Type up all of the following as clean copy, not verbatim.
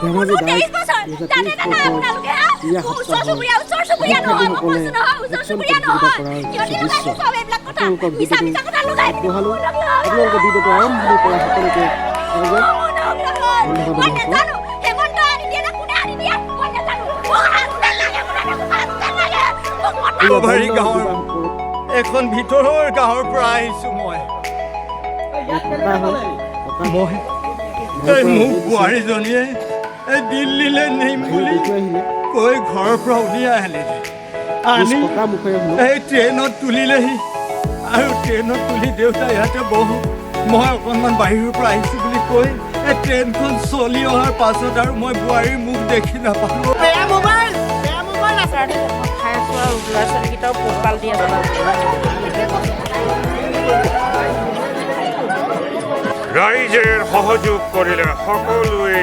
ধেমাজি মোৰ ডাইট 23 বছৰ। 2023 জানেনে নাই বৰ্ষৰ আপোনালোকে, হা? ক্ৰীড়া মোৰ ওচৰ সপ্তাহৰ চুবুৰীয়া, ওচৰ চুবুৰীয়া নহয়, মই শিক্ষাৰ্থীসকলে কৈছো নহয়, ওচৰ ভেকচন চুবুৰীয়া প্ৰতিযোগিতা নহয়। কৰাৰ সিহঁতি কিছু লগাইছে দৃশ্য চব এইবিলাক কথা। আপোনালোকক মিছা ভিডিঅ'টো মিছা কথা লগাই পিনি আগবঢ়ালোঁ। মোৰ নাম লগাই। আপোনালোকৰ ভিডিঅ'টো আৰম্ভণিৰ পৰা সকলোকে মোৰ নাম লগাই। ধন্যবাদ মই জনাইছোঁ। নাজানো, হেমন্ত আনি দিয়ে নে কোনে আনি দিয়ে, মই নাজানো। মোক হাজবেণ্ড লাগে, মোক হাজবেণ্ড লাগে। মোক মতা এয়া বাৰী বন্দ গাঁৱৰ বিবাহ ওপৰত এখন ভিতৰৰ গাঁৱৰ পৰা আহিছো মই। ককা হয়, ককা মই ঘৰৰ এই পৰা মোক উলিয়াই দিছে। বোৱাৰীজনীয়ে এই দিল্লীলৈ নিম বাহিৰত বুলি দেখুৱাই আহিলে। কৈ ঘৰৰ পৰা উলিয়াই আনিলে। নিজ আনি ককা মুখেৰে শুনক। এই ট্ৰেইনত তুলিলেহি আৰু ট্ৰেইনত তুলি দেউতা ইয়াতে বহো, মই অকণমান বাহিৰৰ পৰা আহিছোঁ বুলি কৈ এই ট্ৰেইনখন চলি অহাৰ পাছত আৰু মই বোৱাৰীৰ মুখ দেখি নাপালোঁ। বেয়া মোবাইল, বেয়া মোবাইল আছে। মই খাই আছোঁ আৰু ল'ৰা ছোৱালীকেইটাও পোহপাল দি আছোঁ। ৰাইজেৰ সহযোগ কৰিলে সকলোৱে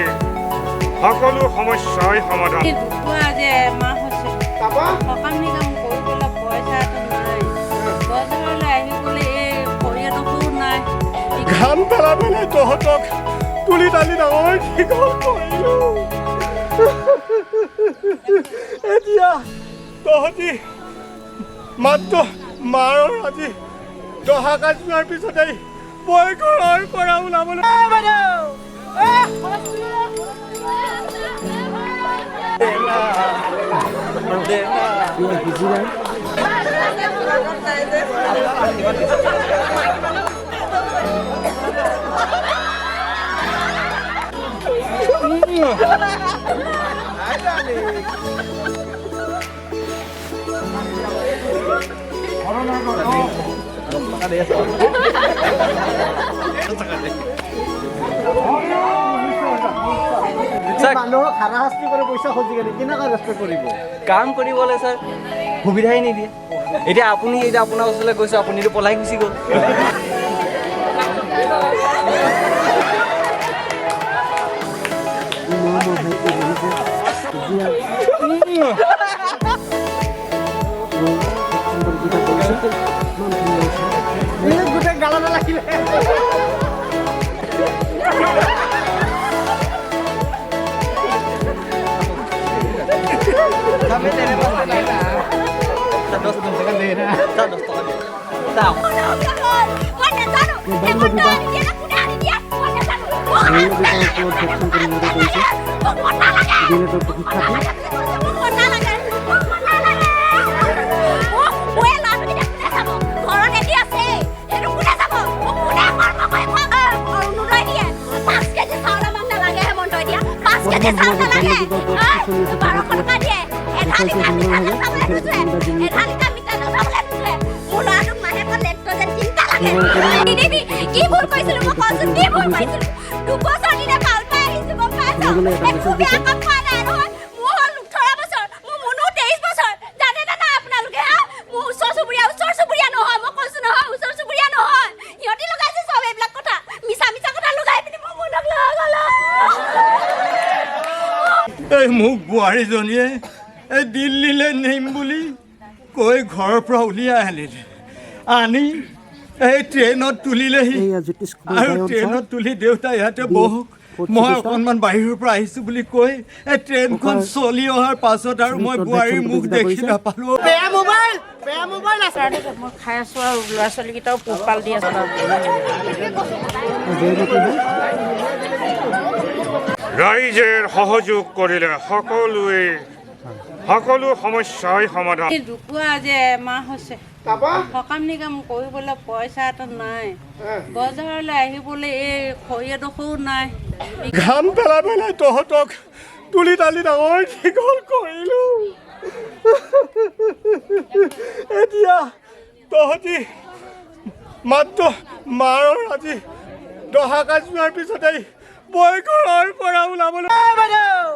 সকলো সমস্যাই সমাধান। এই ঢুকোৱা আজি এমাহ হৈছে। সকাম নিকাম কৰিবলৈ পইচা এটা নাই, বজাৰলৈ আহিবলৈ এই খৰি এডোখৰো নাই। ঘাম পেলাই পেলাই তহঁতক তুলি তালি ডাঙৰ দীঘল কৰিলোঁ। এতিয়া তহঁতি মাত্ৰ মাৰৰ আজি দহা কাজ যোৱাৰ পিছতেই মই ঘৰৰ পৰা ওলাবলৈ। এয়া হিজিৰাই। মানুহক হাৰাশাস্তি কৰি পইচা খুজি কেনে কেনেকুৱা ৰেচপেক্ট কৰিব? কাম কৰিবলৈ ছাৰ সুবিধাই নিদিয়ে। এতিয়া আপুনি, এতিয়া আপোনাৰ ওচৰলৈ গৈছোঁ, আপুনিতো পলাই গুচি গ'ল। ই মৰমৰ ভাইটি বহিছে হিজিৰা আৰু ভেকচন প্ৰতিযোগিতা কৰিছে। ইমান ধুনীয়া হৈছে। গোটেই গালতে লাগিলে। ছাৰ, 10 টকা দিয়ে ছাৰ। মোৰ নাম লগাই। মই নাজানো, বাল্য হেমন্ত বিবাহ আনি দিয়ে নে কোনে আনি দিয়ে, মই নাজানো। মোক বাল্য হাজবেণ্ড বিবাহৰ লাগে, ওপৰত ভেকচন প্ৰতিযোগিতা কৰিছে মোক মতা লাগে। ডিলেটৰ প্ৰশিক্ষাৰ্থী। মোক মতা লাগে, মোক মতা লাগে। মোক মোৰে ল'ৰাটোকেইটা কোনে চাব? ঘৰত এটি আছে, সেইটো কোনে চাব? মোক কোনে কৰ্ম কৰি খুৱাব? অৰুণোদয় দিয়ে 5 কেজি চাউল, আমাক নালাগে হেমন্তই দিয়া 5 কেজি বৰ্তমান চাউল সমাজত বাল্য নালাগে। বিবাহৰ ওপৰত কি চলি আছে তাৰ 1200 ওপৰত টকা দিয়ে, এধা দেখুৱাইছে লিটাৰ সুন্দৰভাৱে মিঠাতেল চাবলৈ ভেকচন নোজোৰে। প্ৰতিযোগিতাৰ জৰিয়তে। এধা লিটাৰ মিঠাতেল চাবলৈ নোজোৰে। মোৰ ল'ৰাটোক মাহেকত লেক্টজেন তিনিটা লাগে। নিদিবি। কি ভুল কৰিছিলো মই কচোন, কি ভুল কৰিছিলো? 2 বছৰ দিনে ভাল পাই আহিছো, গম পাইছ? লগলে এটা একো মেছেজ বেয়া দিছে। কাম কৰা নাই নহয়। মোৰ হ'ল 18 বছৰ, মোৰ মুনু 23 বছৰ। জানেনে নাই আপোনালোকে, হা? মোৰ ওচৰ চুবুৰীয়া, ওচৰ চুবুৰীয়া নহয়, মই কৈছো নহয়, ওচৰ চুবুৰীয়া নহয়। সিহঁতি লগাইছে চব এইবিলাক কথা। মিছা মিছা কথা লগাই পিনি মোৰ মুনক লৈ গ'ল। এই মোক বোৱাৰীজনীয়ে এই দিল্লীলৈ নিম বুলি কৈ ঘৰৰ পৰা উলিয়াই আনিলে। আনি এই ট্ৰেইনত তুলিলেহি এয়া জ্যোতিষ কুমাৰ আৰু গায়ন ছাৰ। ট্ৰেইনত তুলি দেউতা ইয়াতে বি বহক, ফ'ৰ্থ মই ছেমিষ্টাৰ। অকণমান বাহিৰৰ পৰা আহিছোঁ বুলি কৈ এই ট্ৰেইনখন ককাৰ চলি অহাৰ পাছত আৰু মই নৃত্যত বোৱাৰীৰ ভেকচন মুখ প্ৰতিযোগিতা দেখি কৰিছে। নাপালোঁ। বেয়া মোবাইল, বেয়া মোবাইল আছে। মই খাই আছোঁ আৰু ল'ৰা ছোৱালীকেইটাও পোহপাল দি আছোঁ। জয়মতী হয়। ৰাইজেৰ সহযোগ কৰিলে সকলোৱে সকলো সমস্যাই সমাধান। এই ঢুকোৱা আজি এমাহ হৈছে। সকাম নিকাম কৰিবলৈ পইচা এটা নাই, বজাৰলৈ আহিবলৈ এই খৰি এডোখৰো নাই। ঘাম পেলাই পেলাই তহঁতক তুলি তালি ডাঙৰ দীঘল কৰিলোঁ। এতিয়া তহঁতি মাত্ৰ মাৰৰ আজি দহা কাজ যোৱাৰ পিছতেই মই ঘৰৰ পৰা ওলাবলৈ। বাইদেউ।